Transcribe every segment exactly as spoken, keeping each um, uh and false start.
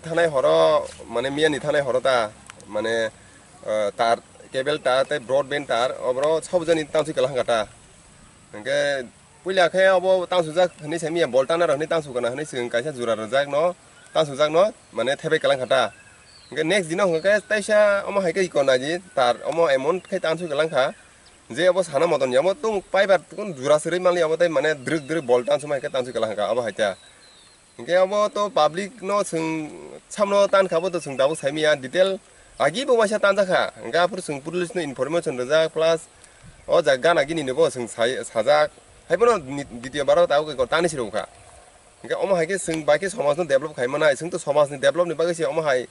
Thanai horo, mane miyani thanai horo ta, mane, eh, tar, cable tar tei broadband tar, oboro sabjani tanswi kwlangkha ta. Hwnkhe puila khe obo tansujak hwnwi saimanya, bol tanaro hwnwi tansukana hwnwi chwng kaisa jura rwjakno, tansujakno mane thebai kwlangkha ta. Hwnkhe next dino hwnkhe teisa omo hai khe iko naidi tar omo emon khe tanswi kwlangkha je obo sana moton ya omo tung paibar kun jura swrwi manli obo tei mane drwk drwk bol tansuma hai khe tanswi kwlangkha obo hai ta. Hwnkhe obo to public no chwng samno tankha bo to chwng tabuk saimanya detail agi bo waisa tanjakha. Hwnkhe aphuru chwng police no information rwjak plus o jaga gana gini ni bo chwng sai-, sajak. Haiphano ni-, ditiyo baro tabuk eko tani sirokha. Hwnkhe omo hai khe chwng bai khe somaj no develop khai manai. Chwng to somaj ni develop ni bagwi se omo hai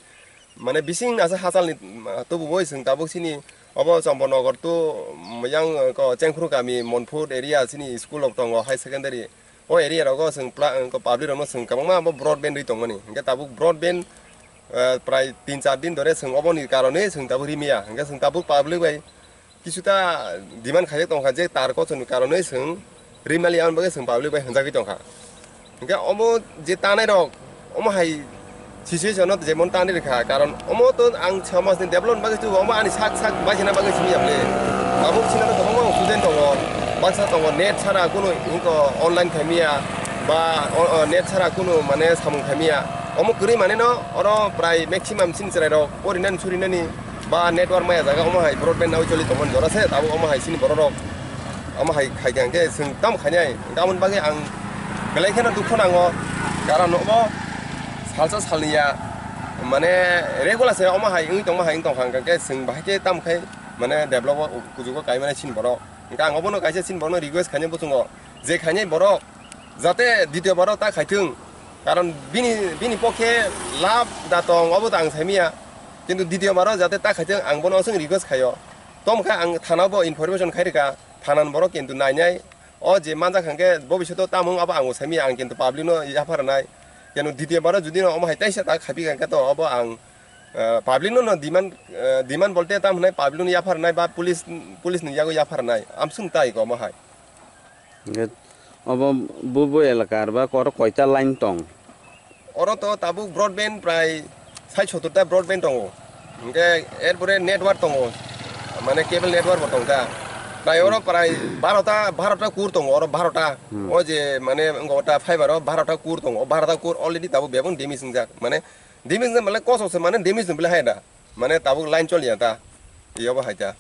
mane bising asa hachal ni, ah, tubu boi chwng tabuk sini obo Chombo Nagar to, mm, yang, eh, ko Chengphru kami Monpur area sini school rok tongo high secondary. O area rogo chwng pla-, ko public rokno chwng kwbangma bo broadband rwi tongmani. Hwnkhe tabuk broadband, eh, prai tin char din dore chwng oboni karone chwng tabuk rimya. Hwnkhe chwng tabuk public bai kisuta demand khaijak tongkha je tar kochoni karone chwng rimali aboni bagwi chwng public bai hwnjagwi tongkha. Hwnkhe omo je tanai rok omo hai situation no jemon tanwi rwkha, karon omo to ang somaj ni development bagwi chugo, omo ani sak sak baisina bagwi simi ya ble. Tabuk sina no kwbangma student tongo, baksa tongo net sara kunu inko online khaimiya ba o, o, net sara kunu mane samung khaimiya. Omo kwrwi mane no oro prai maximum sini chwrai rok porinani surinani ba network maya jaga omo hai broadband nawi choli tongmani jora se tabuk omo hai sini borok rok. Omo hai khai khe hwnkhe chwng tamo khainai. Hwnkhe aboni bagwi ang belai kheno dukhu nango. Karon omo salsa salni ya, mane regular se omo hai wngwi tongma hai wng tongkha, hwnkhe chwng bahai khe tamo khai mane develop o kuchugo kai mani sini borok. Hwnkhe ang obono kaisa sini borokno request khainai bwswngo je khainai borok jate ditiyo baro ta khaithwng, karon bini, bini pokhe lab da tong obo ta ang saimanya, kintu ditiyo baro jate ta khaithwng ang bono aswk request khaio. Tomkha ang thana bo information khai rwkha, thana ni borok kintu nainai, o je manjak hwnkhe bobishoto tamo wng abo ang bo saimanya, ang kintu public no yapha rwnai, kintu ditiyo baro jodi no omo hai teisa ta khaipi kha khe to obo ang, eh, public no, no demand, eh, demand bolte tam hwnai public no yapha rwnai ba police, police ni yago yapha rwnai, amswng tai ko omo hai. Hwnkhe obo bubu elaka arba oro koita line tong? Oro to tabuk broadband prai sait sottor ta broadband tongo. Hwnkhe erpore network tongo. Mane cable network bo tongkha. Prai oro prai baro ta, baro ta kur tongo, oro baro ta. Hmm. O je mane wngkha ta fiber o baro ta kur tongo. O baro ta kur already tabuk bebak damage wngjak. Mane damage wngjak mane kosok se mane damage wng bile hai da. Mane tabuk line choliya ta. Yobo hai ta.